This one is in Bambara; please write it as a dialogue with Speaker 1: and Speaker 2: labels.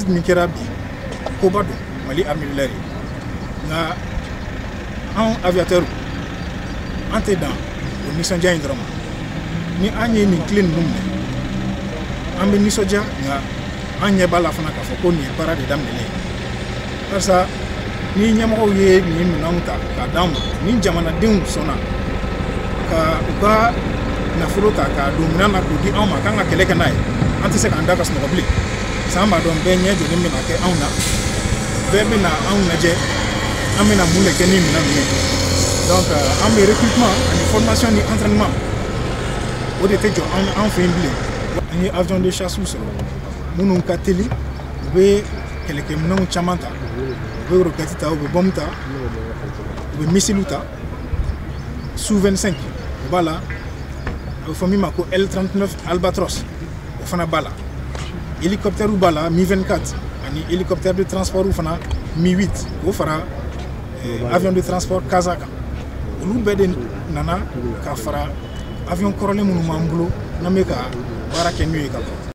Speaker 1: Min kɛra bi, koba don Mali armée de l'air ye. Nka anw aviateur, an tɛ dan o nisɔndiya in dɔrɔn ma. Ni an ye nin clé ninnu minɛ, an bɛ nisɔndiya, nka an ɲɛ b'a la fana k'a fɔ ko nin ye baara de daminɛlen ye, barisa ni ɲɛmɔgɔw ye nin minɛnw ta k'a d'an ma, ni jamanadenw sɔnna ka u ka nafolo ta k'a don minɛn na k'o di anw ma k'an ka kɛlɛ kɛ n'a ye, an tɛ se k'an da ka sunɔgɔ bilen. San b'a dɔn, bɛɛ ɲɛ jɔlen bɛna kɛ anw na, bɛɛ bɛna anw lajɛ, an bɛna mun de kɛ ni minɛn ninnu ye. Donc an bɛ recrutement ani formation ni entraînement, o de tɛ jɔ an fɛ yen bilen. An ye avion de chasse sɔrɔ minnu ka teli, u bɛ kɛlɛkɛminɛnw caman ta, u bɛ roquette ta, u bɛ bombe ta, u bɛ missile ta. Su 25, o b'a la. A bɛ fɔ min ma ko L39 Albatros, o fana b'a la. Hélicoptère b'a la, Mi 24, ani hélicoptère de transport fana, Mi 8, k'o fara avion de transport Casa kan. Olu bɛɛ de nana ka fara avion kɔrɔlen minnu b'an bolo n'an bɛ ka baara kɛ n'u ye ka kɔrɔ.